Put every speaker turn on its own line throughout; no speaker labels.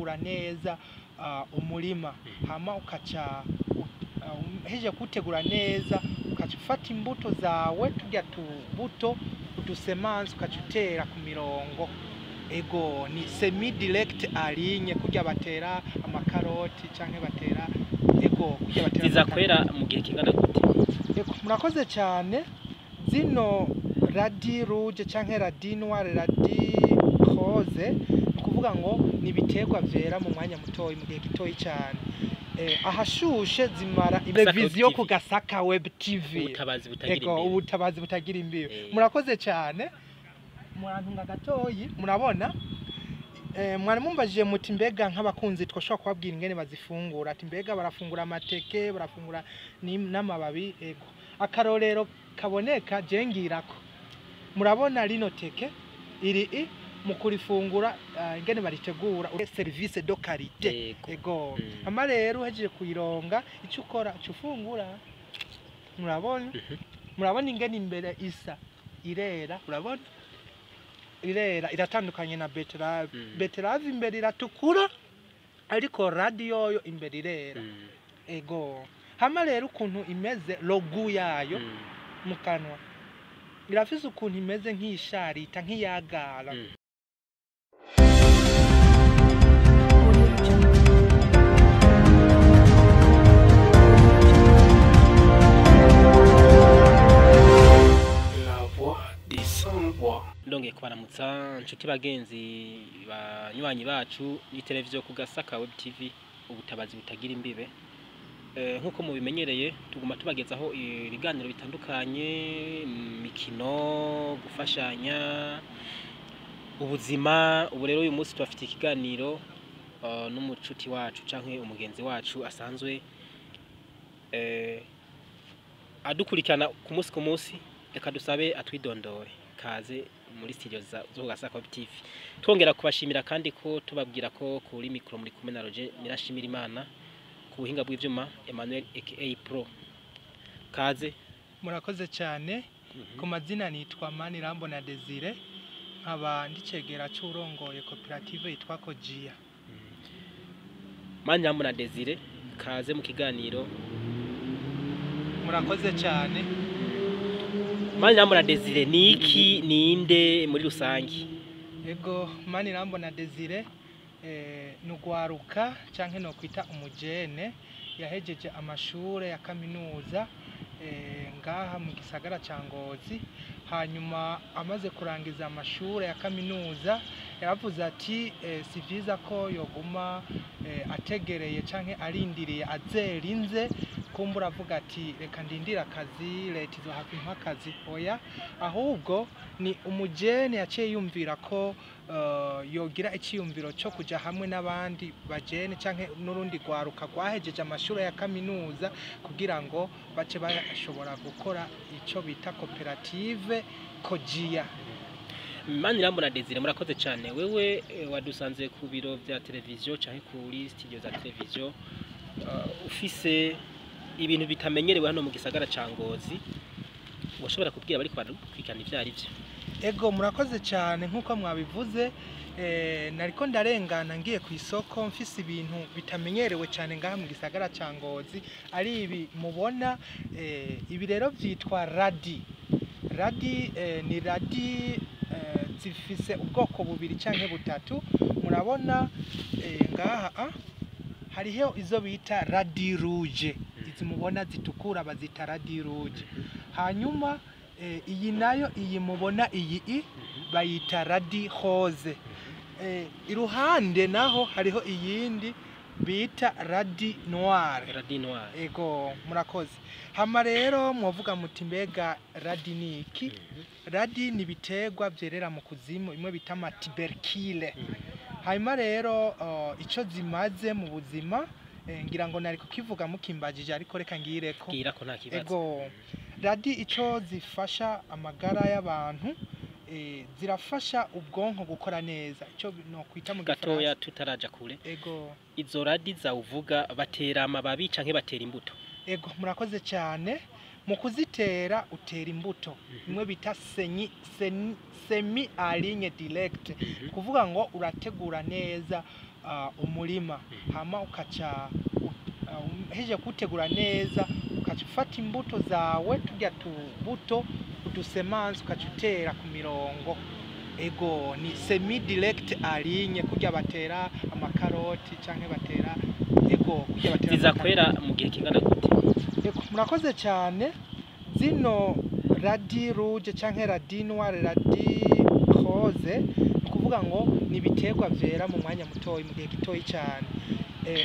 urategura neza umurima, hama ukaca uhejeje kuwutegura neza ukaca ufata imbuto zawe, turya tubuto udusemanse, ukaca utera ku mirongo. Ego, ni semis direct en ligne, kurya batera amakaroti canke batera, ego, kurya batera
Ziza
amakaroti.
Kwera mu gihe kingana gute?
Ego, murakoze cyane. Zino radis rouge canke radis noir, radis rose, ni ukuvuga ngo ni ibiterwa vyera mu mwanya mutoyi, mu gihe gitoyi cyane. Ahashushe zimara televiziyo
Web
ku
TV.
Gasaka Web TV.
Ubutabazi butagira
Ego,
imbibe.
Ubutabazi butagira imbibe. Murakoze cyane, murantunga gatoyi. Murabona, mwari mumbajije muti mbega nk'abakunzi twoshobora kubabwira ingene bazifungura, ati mbega barafungura amateke, barafungura n'amababi. Ego, akarorero kaboneka jengirako, murabona rino teke iri mu kurifungura, ingene baritegura, service de qualité. Ego. Ama rero uhejeje kuyironga, icyo ukora uca ufungura. Murabona, murabona ingene imbere isa, irera, urabona irera, iratandukanye na betterave. Betterave imbere iratukura, ariko radis yoyo imbere irera. Ego, hama rero ukuntu imeze, le goût yayo mu kanwa irafise ukuntu imeze nk'isharita, nk'iyagara.
Audio Jungle.
La voix des sans-voix.
Ndongeye kubaramutsa nshuti bagenzi banywanyi bacu ni televiziyo ku Gasaka Web TV, ubutabazi butagira imbibe. Nk'uko mubimenyereye, tuguma tubagezaho ibiganiro bitandukanye, imikino, gufashanya, ubuzima. Ubu rero uyu munsi tubafitiye ikiganiro n'umucuti wacu canke umugenzi wacu asanzwe adukurikirana ku munsi ku munsi. Reka dusabe atwidondore. Kaze muri studio zo ku Gasaka Web TV. Twongera kubashimira kandi ko tubabwira ko kuri mikoro muri kumwe na Roger Nirashimira Imana, ku buhinga bw'ivyuma Emmanuel aka Pro. Kaze.
Murakoze cyane. Ku mazina nitwa Manirambona Desire, nkaba ndicegera c'urongoye koperative yitwa Kojiya.
Manirambona Desire, kaze mu kiganiro.
Murakoze cyane.
Manirambona Desire ni iki, ninde muri rusangi?
Ego, Manirambona Desire ni ugwaruka canke nokwita umujene yahejeje amashure ya kaminuza ngaha mu gisagara ca Ngozi. Hanyuma amaze kurangiza amashure ya kaminuza yaravuze ati si vyiza ko yoguma ategereye canke arindiriye azerinze, kumbura avuga ati reka ndindire akazi, leta izohava impa akazi. Oya, ahubwo ni umujene yaciye yumvira ko yogira iciyumviro cyo kuja hamwe n'abandi bajene canke n'urundi rwaruka rwahejeje amashuri ya kaminuza kugira ngo bace bashobora gukora ico bita koperative Kojiya.
Manirambona Desire, murakoze cyane. Wewe wadusanze ku biro vya televiziyo canke kuri studio za televiziyo, ufise ibintu bitamenyerewe hano mu gisagara ca Ngozi. Washobora kubwira bariko barakurikirana ivyo ari vyo?
Ego, murakoze cyane. Nk'uko mwabivuze, nariko ndarengana ngiye ku isoko mfise ibintu bitamenyerewe cyane ngaha mu gisagara ca Ngozi, ari ibi mubona. Ibi rero vyitwa radis. Radis ni radis zifise ubwoko bubiri canke butatu. Murabona ngaha hariho izo bita radis rouge, izi mubona zitukura bazita radis rouge. Hanyuma iyi nayo, iyi mubona iyi bayita radis rose. Iruhande naho hariho iyindi bita radis noir.
Radis noir.
Ego, murakoze. Hama rero mwovuga muti mbega radis ni iki? Radis ni ibiterwa vyerera mu kuzimu, imwe bita ama tubercules. Hanyuma rero ico zimaze mu buzima, ngira ngo nari kukivuga mukimbajije, ariko reka ngireko.
Bwira ko nta kibazo.
Ego, radis ico zifasha amagara y'abantu, zirafasha ubwonko gukora neza, ico no kwita mu
Gatoya,
gifaransa
tutaraja kure,
Ego.
izo radis zawuvuga batera amababi canke batera imbuto?
Ego, murakoze cyane. Mu kuzitera utera imbuto, imwe bita semis en ligne directe, kuvuga ngo urategura neza. umurima, hama ukaca uhejeje kuwutegura neza, ukaca ufata imbuto zawe, turya tubuto, udusemansi, ukaca utera ku mirongo. Ego, ni semis direct en ligne, kurya batera amakaroti canke batera, ego, kurya batera
Ziza
amakaroti.
kwera mu gihe kingana gute?
Ego, murakoze cyane. Zino radis rouge canke radis noir, radis rose, ni ukuvuga ngo ni ibiterwa vyera mu mwanya mutoyi, mu gihe gitoyi cyane.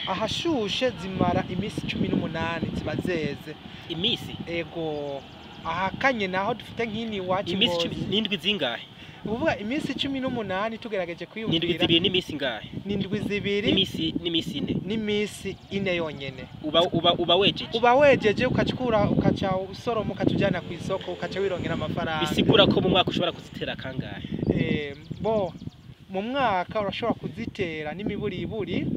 Ahashushe zimara iminsi 18 ziba zeze.
Imisi?
Ego. Ahakanye naho, dufite nk'ini iwacu
Imisi
Ngozi.
17 zingahe?
Ni ukuvuga iminsi 18 tugerageje
N'indwi
kwiyumvira.
2 n'iminsi ingahe?
Ni indwi 2.
N'imisi 4.
N'iminsi 4 yonyene.
Uba wejeje.
Uba wejeje, ukacukura, ukaca usoroma, ukaca ujana ku isoko, ukaca wirongera amafaranga.
Bisigura ko mu mwaka ushobora kuzitera kangahe?
Bo mu mwaka urashobora kuzitera n'imiburiburi,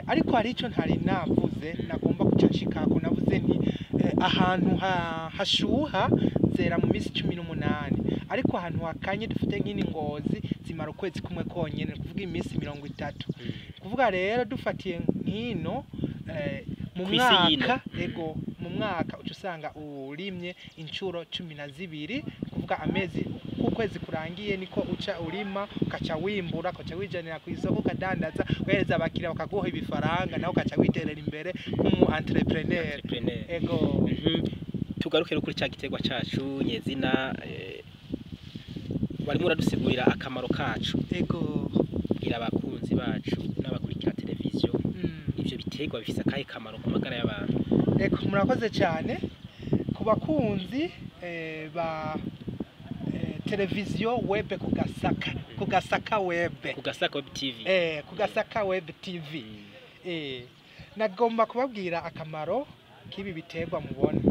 ariko hari ico ntari navuze nagomba guca nshikako. Navuze nti ahantu hashuha zera mu minsi 18, ariko ahantu hakanye, dufite nk'ini Ngozi, zimara ukwezi kumwe konyene, ni kuvuga iminsi 30. Kuvuga rero dufatiye nk'ino, mu
Kw'isi y'ino.
mwaka, ego, mu mwaka uca usanga urimye incuro 12, kuvuga amezi ukwezi kurangiye niko uca urima, ukaca wimbura, ukaca wijanira ku isoko, ukadandaza, ugahereza abakiriya bakaguha ibifaranga, nawe ukaca witerera imbere nk'umu entrepreneur.
Entrepreneur.
Ego.
Tugaruke rero kuri cya giterwa cacu nyezina, warimo uradusigurira akamaro kacu.
Ego.
Bwira abakunzi bacu n'abakurikira televiziyo, ivyo biterwa bifise akahe kamaro ku magara y'abantu?
Ego, murakoze cyane. Ku bakunzi ba televiziyo web ku Gasaka Web,
Ku Gasaka Web TV.
Ku Gasaka Web TV, nagomba kubabwira akamaro k'ibi biterwa mubona.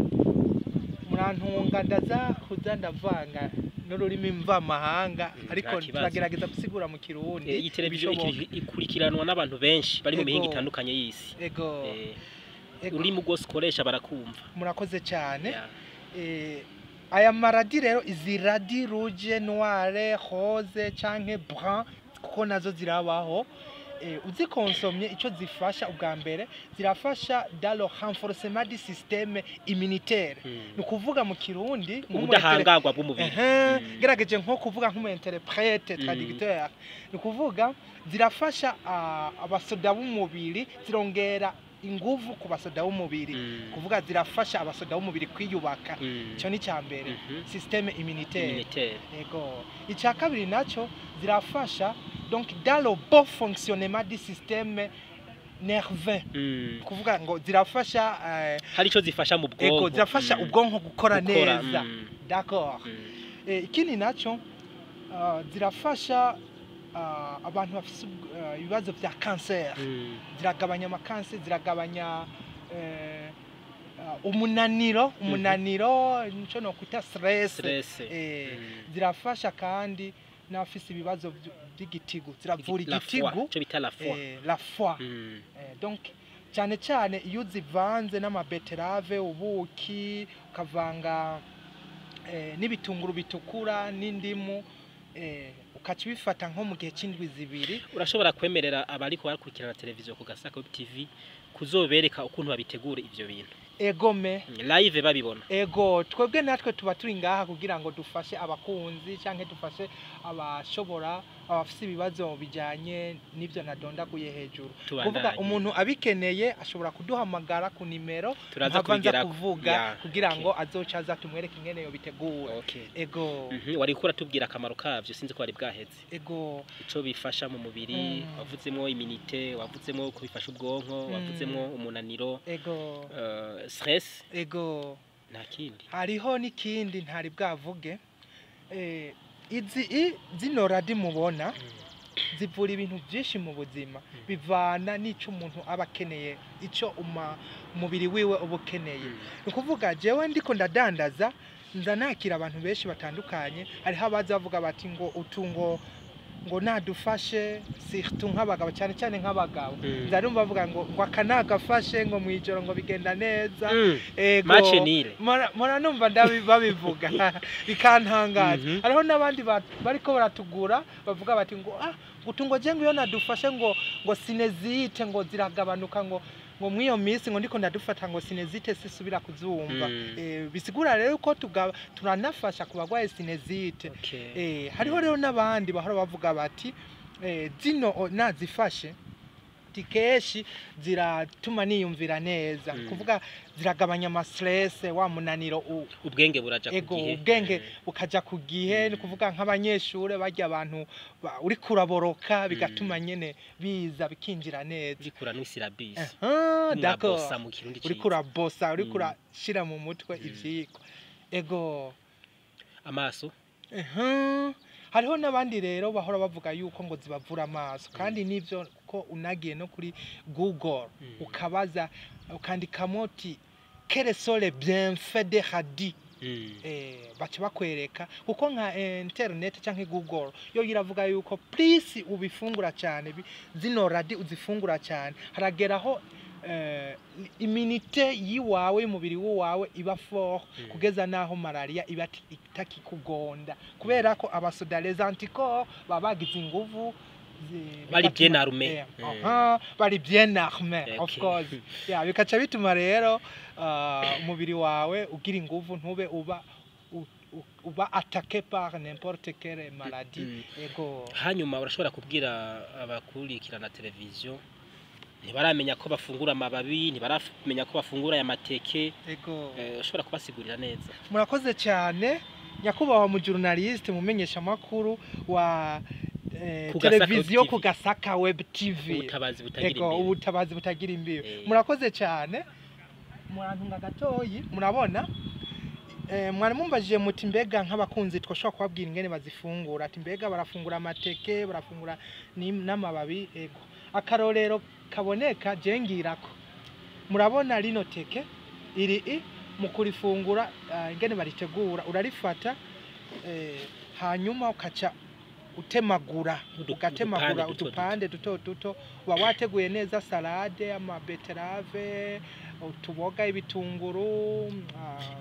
Murantunga, ndaza kuza ndavanga n'ururimi mvamahanga, ariko
Nta kibazo.
turagerageza gusigura mu Kirundi
Iyi televiziyo
ibishoboka.
ikurikiranwa n'abantu benshi bari mu mihingo itandukanye y'isi.
Ego. Ego.
Ururimi rwose ukoresha barakumva.
Murakoze cyane.
Ya.
Aya maradis rero, izi radis rouge, noire, rose canke brun, kuko nazo zirabaho, uzikonsomye, ico zifasha ubwa mbere, zirafasha dans le renforcement du système immunitaire. Ni ukuvuga mu Kirundi
Ubudahangarwa bw'umubiri.
Ehe, gerageje nko kuvuga nk'umu interprète, traducteur, ni ukuvuga zirafasha abasoda b'umubiri, zirongera inguvu ku basoda b'umubiri. Kuvuga zirafasha abasoda b'umubiri kwiyubaka. Icyo ni icya mbere, système immunitaire.
Immunitaire.
Yego. Icya kabiri nacyo, zirafasha donc dans le bon fonctionnement du système nerveux. Kuvuga ngo zirafasha
Hari ico zifasha mu bwonko.
Ego, zirafasha ubwonko gukora
Gukora,
neza. D'accord. Ikindi nacyo, zirafasha abantu bafite ibibazo bya cancer. Ziragabanya amakanseri, ziragabanya umunaniro, nico nokwita stress.
Stress.
Zirafasha kandi n'abafise ibibazo by'igitigu, ziravura
La foie,
igitigu.
ico bita la foie.
La foie. Donc cyane cyane iyo uzivanze n'amabeterave, ubuki, ukavanga n'ibitunguru bitukura n'indimu, ukaca ubifata nko mu gihe c'indwi 2.
Urashobora kwemerera abariko barakurikirana televiziyo ku Gasaka Web TV kuzobereka ukuntu babitegura ivyo bintu?
Egome.
Live babibona.
Ego, twebwe natwe tuba turi ngaha kugira ngo dufashe abakunzi canke dufashe abashobora, abafise ibibazo bijanye n'ivyo nadondaguye hejuru. Kuvuga
Tubandanye.
umuntu abikeneye ashobora kuduhamagara ku nimero
Turaza
mpava nza
kubigerako.
kuvuga,
Ya,
kugira
okay.
ngo azoca aza tumwereke ingene yobitegura.
Okay.
Ego.
Wari uratubwira akamaro kavyo, sinzi ko wari bwaheze.
Ego.
Ico bifasha mu mubiri, wavuzemwo immunité, wavuzemwo ko bifasha ubwonko, wavuzemwo umunaniro,
Ego.
Stress,
Ego.
nta kindi?
Hariho n'ikindi ntari bwavuge. Izi zino radis mubona zivura ibintu byinshi mu buzima, bivana n'ico umuntu aba akeneye, ico umubiri wiwe uba ukeneye. Ni ukuvuga jewe ndiko ndadandaza, nza nakira abantu benshi batandukanye. Hariho abaza bavuga bati ngo utu ngo nadufashe, surtout nk'abagabo, cyane cyane nk'abagabo. Nza numva bavuga ngo aka nagafashe ngo mwijoro ngo bigenda neza. Ego.
Match nul.
Mora numva babivuga bikantangaza. Hariho n'abandi bariko baratugura bavuga bati ngo ah Utungo je ngo iyo nadufashe ngo sinusite ngo ziragabanuka, ngo mw'iyo minsi ngo ndiko ndadufata ngo sinusite sisubira kuzumva. Bisigura rero ko turanafasha ku bagwaye sinusite. Hariho rero n'abandi bahora bavuga bati zino nazifashe ti kenshi ziratuma niyumvira neza, kuvuga ziragabanya ama stress, wa munaniro
Ubwenge buraja ku
ego,
gihe.
Ubwenge bukaja ku gihe. Ni kuvuga nk'abanyeshure barya, abantu uriko uraboroka, bigatuma nyene biza bikinjira neza.
Uriko uranwisira bisi.
Aha, d'accord.
Murabosa mu Kirundi
Uriko
ciza.
urabosa, uriko urashira mu mutwe ivyigwa, ego.
Amaso.
Aha. Hariho n'abandi rero bahora bavuga yuko ngo zibavura amaso, kandi nivyo, ko unagiye no kuri Google ukabaza, ukandikamo uti "Quels sont les bienfaits des radis?" Baca bakwereka, kuko nka internet canke Google yo iravuga yuko plus ubifungura cyane, zino radis uzifungura cyane, harageraho immunité yiwawe, y'umubiri wawe, iba fort kugeza naho malaria iba itakikugonda, kubera ko abasoda, les anticorps, baba bagize inguvu
Bari
bigatuma
bien armés.
Aha, bari bien armés, of course. Yeah, bikaca bituma rero umubiri wawe ugira inguvu, ntube uba uba attaqué par n'importe quelle maladie. Ego.
Hanyuma urashobora kubwira abakurikirana televiziyo, ntibaramenya ko bafungura amababi, ntibaramenya ko bafungura aya mateke.
Ego.
Ushobora kubasigurira neza?
Murakoze cyane, nyakubahwa mu journaliste, mumenyesha makuru wa
Ku Gasaka
televiziyo
Web TV.
Ku Gasaka Web TV.
Ubutabazi butagira
Ego,
imbibe.
Ubutabazi butagira imbibe. Murakoze cyane. Murantunga gatoyi, murabona mwari mumbajije muti mbega nk'abakunzi twoshobora kubabwira ingene bazifungura, ati mbega barafungura amateke, barafungura n'amababi? Ego, akarorero kaboneka jengirako, murabona rino teke iri mu kurifungura, ingene baritegura, urarifata hanyuma ukaca utemagura ugatemagura
udupande duto duto.
Udupande duto duto. Uba wateguye neza salade, ama betterave, utuboga, ibitunguru.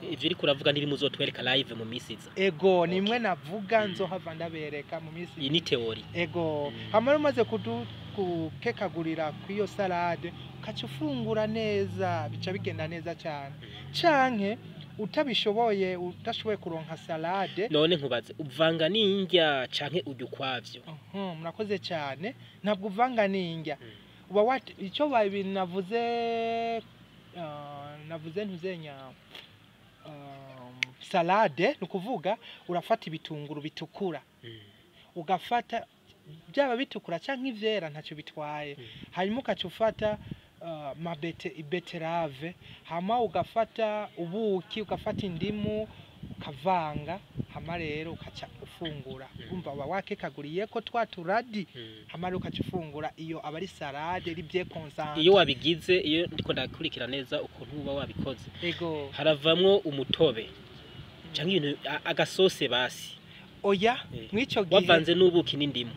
Ivyo uriko uravuga ntiri muzotwereka live mu misi iza?
Ego, nimwe navuga nzohava ndabereka mu minsi.
Iyi ni théorie.
Ego. Hama rero umaze kukekagurira kw'iyo salade, ukaca ufungura neza, bica bigenda neza cyane. Canke utabishoboye, udashoboye kuronka salade.
None nkubaze, uvanga n'indya canke urya ukwavyo?
Murakoze cyane. Ntabwo uvanga n'indya. Uba icyo navuze, navuze ntuzenya salade, ni ukuvuga urafata ibitunguru bitukura, ugafata byaba bitukura cyangwa ivyera, ntacyo bitwaye. Hanyuma ukaca ufata mabete betterave, hama ugafata ubuki, ugafata indimu, ukavanga, hama rero ukaca ufungura. Umva, uba wakekaguriye ko twa tu radis, hama rero ukaca ufungura. Iyo aba ari salade iri bien concentrée.
Iyo wabigize, iyo ndiko ndakurikira neza ukuntu uba wabikoze,
Ego.
haravamwo umutobe canke ibintu agasose basi?
Oya, mw'ico gihe
Wavanze n'ubuki n'indimu.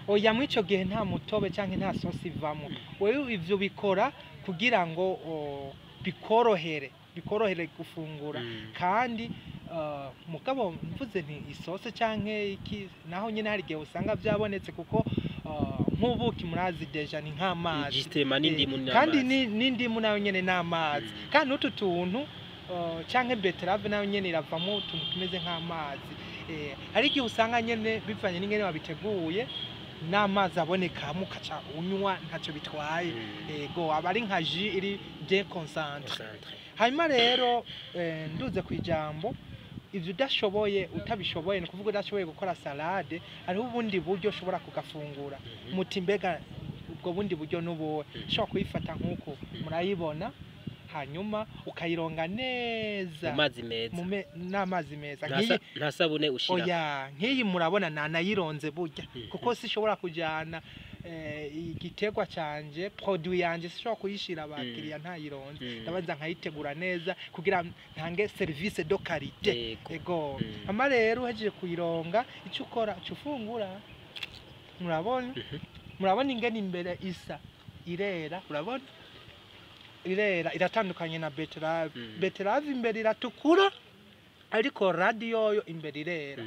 Oya, mw'ico gihe nta mutobe canke nta sosi ivamwo. Wewe ivyo bikora kugira ngo bikorohere gufungura. Kandi mugabo mvuze nti isose canke iki, naho nyine hari igihe usanga vyabonetse, kuko nk'ubuki murazi déjà ni nk'amazi.
Justement, n'indimu n'amazi.
Kandi n'indimu nayo nyene n'amazi. Kandi n'utu tuntu canke betterave nayo nyene iravamo utuntu tumeze nk'amazi. Hari igihe usanga nyene bivanye n'ingene wabiteguye, n'amazi abonekamo, ukaca unywa, ntacyo bitwaye. Ego, aba ari nka jus iri bien concentré.
Concentré.
Hanyuma rero nduze ku ijambo, ivyo udashoboye, utabishoboye, ni ukuvuga udashoboye gukora salade, hariho ubundi buryo ushobora kugafungura. Muti mbega ubwo bundi buryo n'ubuhe? Ushobora kuyifata nk'uko murayibona, hanyuma ukayironga neza
Mu mazi meza.
N'amazi meza.
Nta
Nk'iyi
nta sabune ushira?
Oya, nk'iyi murabona nanayironze burya, kuko sishobora kujyana igiterwa canje, produit yanje, sishobora kuyishira abakiriya ntayironze. Ndabanza nkayitegura neza kugira ntange service de qualité.
Yego.
Ego. Hama rero uhejeje kuyironga, icyo ukora, uca ufungura. Murabona, murabona ingene imbere isa, irera, urabona irera, iratandukanye na betterave. Betterave imbere iratukura, ariko radis yoyo imbere irera.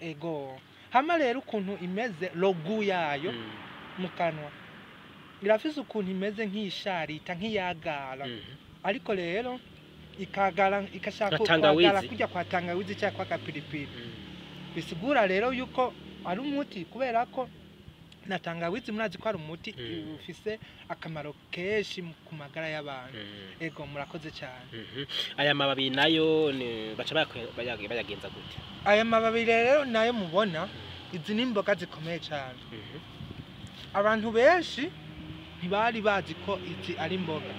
Ego. Hama rero ukuntu imeze, le goût yayo mu kanwa irafise ukuntu imeze nk'isharita, nk'iyagara, ariko rero ikagara, ikashaka
Nka tangawizi.
kwagara kurya kwa tangawizi cyangwa kwa gapiripiri. Bisigura rero yuko ari umuti, kubera ko na tangawizi murazi ko ari umuti ufise akamaro kenshi ku magara y'abantu. Ego, murakoze cyane.
Aya mababi nayo baca bayagenza gute?
Aya mababi rero nayo mubona, izi ni imboga zikomeye cyane. Abantu benshi ntibari bazi ko izi ari imboga.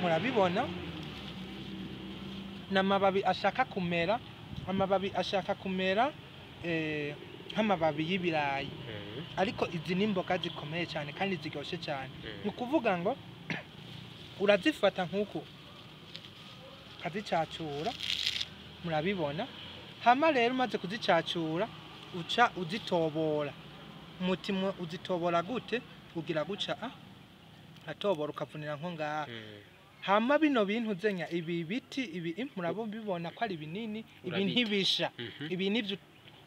Murabibona, ni amababi ashaka kumera, amababi ashaka kumera nk'amababi y'ibirayi, ariko izi ni imboga zikomeye cyane kandi ziryoshye cyane. Ni ukuvuga ngo urazifata nk'uku, ukazicacyura, murabibona. Hama rero umaze kuzicacyura, uca uzitobora umutima. Uzitobora gute? Ugira guca atobora, ukavunira nko ngaha. Hama bino bintu zenya, ibi biti ibi murabibona ko ari binini ibi.
Urabita.
Ntibisha. Ibi nivyo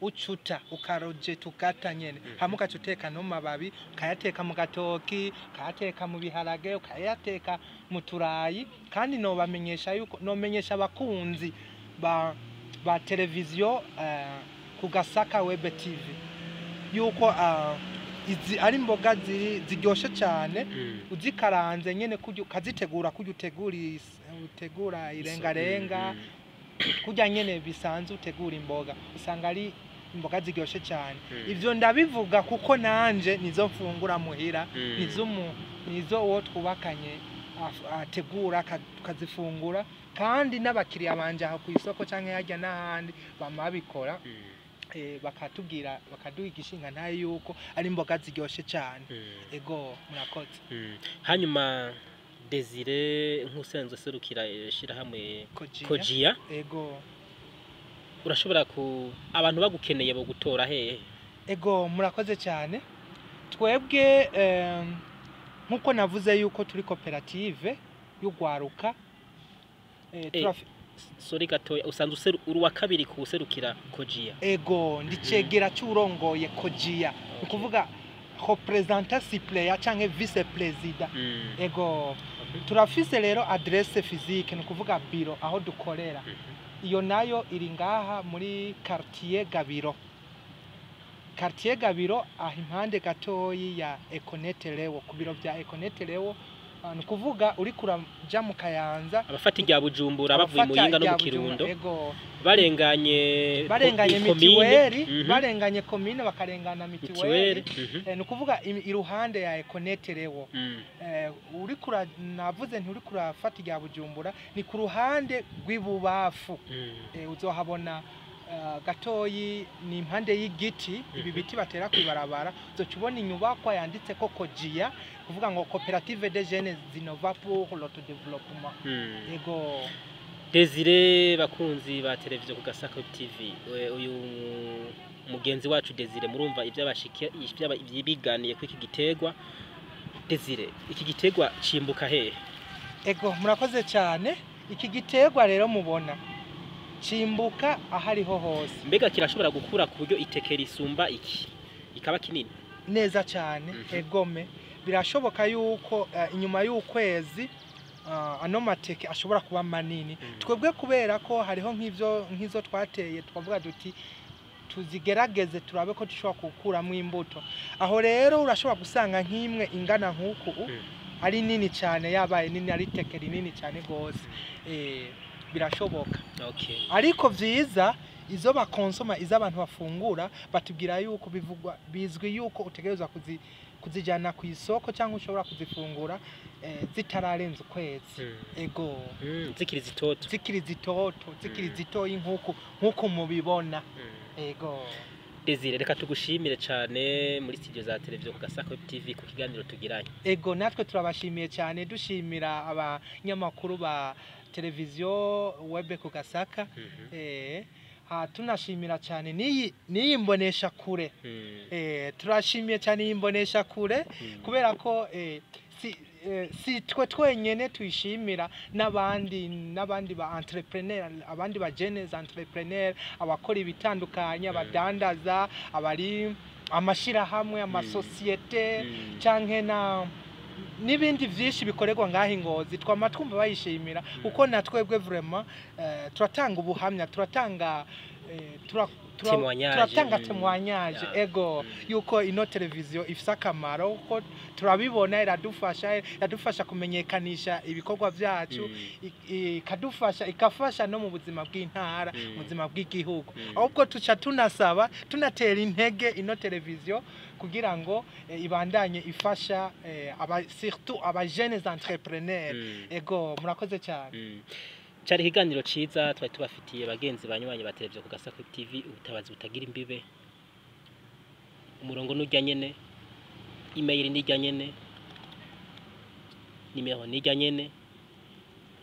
ucuta, ukarojeta, ukata nyene. Hama ugaca uteka no mababi, ukayateka mu gatoki, ukayateka mu biharage, ukayateka mu turayi. Kandi nobamenyesha yuko, nomenyesha abakunzi ba televiziyo ku Gasaka Web TV yuko izi ari imboga ziryoshe cyane. Uzikaranze nyene kurya, ukazitegura kurya utegura utegura irengarenga, kurya nyene bisanzwe utegura imboga, usanga ari imboga ziryoshe cyane. Ivyo ndabivuga kuko nanje nizo mfungura muhira, nizo uwo twubakanye ategura, tukazifungura, kandi n'abakiriya banje aho ku isoko canke harya n'ahandi bama babikora, bakatubwira, bakaduha igishinga ntayo yuko ari imboga ziryoshe cyane. Ego, murakoze.
Hanyuma Desire, nk'usanzwe serukira shirahamwe
Kojiya.
Kojiya,
Ego.
urashobora ku abantu bagukeneye bo gutora hehe?
Ego, murakoze cyane. Twebwe nkuko navuze yuko turi koperative y'ugwaruka,
Sorry gatoya, usanzwe uri uwa kabiri kuwuserukira Kojiya?
Ego, ndicegera c'urongoye Kojiya, ni ukuvuga représentant suppléant canke vice président. Ego. Turafise rero adresse physique, ni ukuvuga biro aho dukorera. Iyo nayo iri ngaha muri quartier Gabiro, quartier Gabiro, aho impande gatoyi ya Econet Leo, ku biro bya Econet Leo. Ni ukuvuga uri kuraja mu Kayanza,
Abafata irya Bujumbura bavuye
abafata
Muyinga no
irya
mu Kirundo,
Bujumbura, ego,
barenganye
barenganye
ikomine,
mitiweri, barenganye komine, bakarengana
mitiweri,
mitiweri. Ni ukuvuga iruhande ya Econet Leo. Uri kura, navuze nti uri kurafata irya Bujumbura, ni ku ruhande rw'ibubafu. Uzohabona gatoyi, ni impande y'igiti, ibi biti batera kwibarabara. Uzoca ubona inyubakwa yanditse ko Kojiya, kuvuga ngo Coopérative des jeunes innovants pour l'autodéveloppement. Ego.
Desire, bakunzi ba televiziyo ku Gasaka TV, uyu mugenzi wacu Desire, murumva ibyabashike ibyibiganiye kuri iki giterwa. Desire, iki giterwa cimbuka hehe?
Ego, murakoze cyane. Iki giterwa rero mubona cimbuka ahariho hose.
Mbega kirashobora gukura ku buryo iteke risumba iki, ikaba kinini?
Neza cyane. Egome, birashoboka yuko inyuma y'ukwezi ano mateke ashobora kuba manini. Twebwe kubera ko hariho nk'ivyo, nk'izo twateye, twavuga duti tuzigerageze turabe ko dushobora gukuramo imbuto. Aho rero urashobora gusanga nk'imwe ingana nk'uku, ari nini cyane, yabaye nini, ari iteke rinini cyane rwose. Birashoboka. Ariko vyiza izo bakonsoma, izo abantu bafungura, batubwira yuko bivugwa, bizwi yuko utegerezwa kuzijyana ku isoko cyangwa ushobora kuzifungura zitararenza ukwezi. Ego.
Zikiri zitoto.
Zikiri zitoto, zikiri zitoyi nk'uku, nk'uku mubibona. Ego.
Desire, reka tugushimire cyane muri studio za televiziyo ku Gasaka Web TV ku kiganiro tugiranye.
Ego, natwe turabashimiye cyane, dushimira abanyamakuru ba televiziyo web ku Gasaka. Tunashimira cyane n'iyi mbonesha kure. Turashimiye cyane iyi mbonesha kure kubera ko si twe twenyene tuyishimira, n'abandi ba entrepreneur, abandi ba jeunes entrepreneur, abakora ibitandukanye, abadandaza, abari amashirahamwe, amasosiyete, canke na n'ibindi vyinshi bikorerwa ngaho i Ngozi, twama twumva bayishimira, kuko na twebwe vraiment turatanga ubuhamya, turatanga
Témoignage,
turatanga témoignage, ego, yuko ino televiziyo ifise akamaro, kuko turabibona, iradufasha kumenyekanisha ibikorwa vyacu, ikadufasha, ikafasha no mu buzima bw'intara, mu buzima bw'igihugu. Ahubwo tuca tunasaba, tunatera intege ino televiziyo kugira ngo ibandanye ifasha surtout aba jeunes entrepreneurs. Ego, murakoze cyane.
Cari ikiganiro ciza twari tubafitiye, bagenzi banywanyi ba televiziyo ku Gasako TV, ubutabazi butagira imbibe. Umurongo nurya nyene, email nirya nyene, nimero nirya nyene,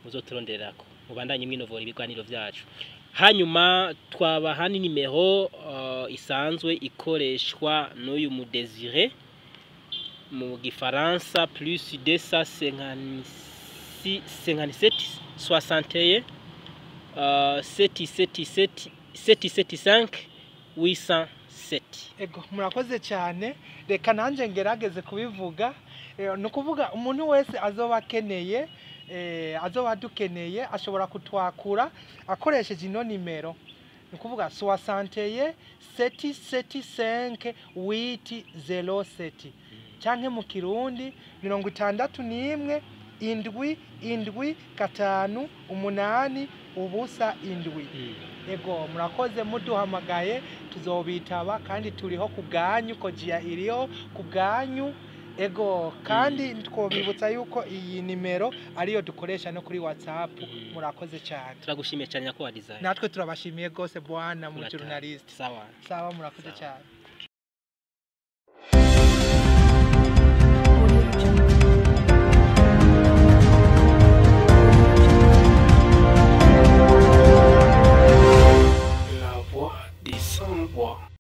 muzoturondererako mubandanye mwinovora ibiganiro vyacu. Hanyuma twabaha ni nimero isanzwe ikoreshwa n'uyu mudesire mu gifaransa, plus 256 57 61 777 775 807.
Ego, murakoze cyane. Reka nanjye ngerageze kubivuga. Ni ukuvuga umuntu wese azoba akeneye, azoba adukeneye, ashobora kutwakura akoresheje ino nimero, ni ukuvuga 61 7 7 5 8 0 7, canke mu Kirundi 61 7 7 5 8 0 7. Ego, murakoze. Muduhamagaye tuzobitaba, kandi turiho ku bwanyu, kojiya iriho ku bwanyu. Ego, kandi twobibutsa yuko iyi nimero ariyo dukoresha no kuri WhatsApp. Murakoze cyane.
Turagushimiye cyane, nyakubahwa Desire.
Natwe turabashimiye rwose, bwana mu
Murataha.
journalist.
Sawa.
Sawa, murakoze
Sawa.
cyane.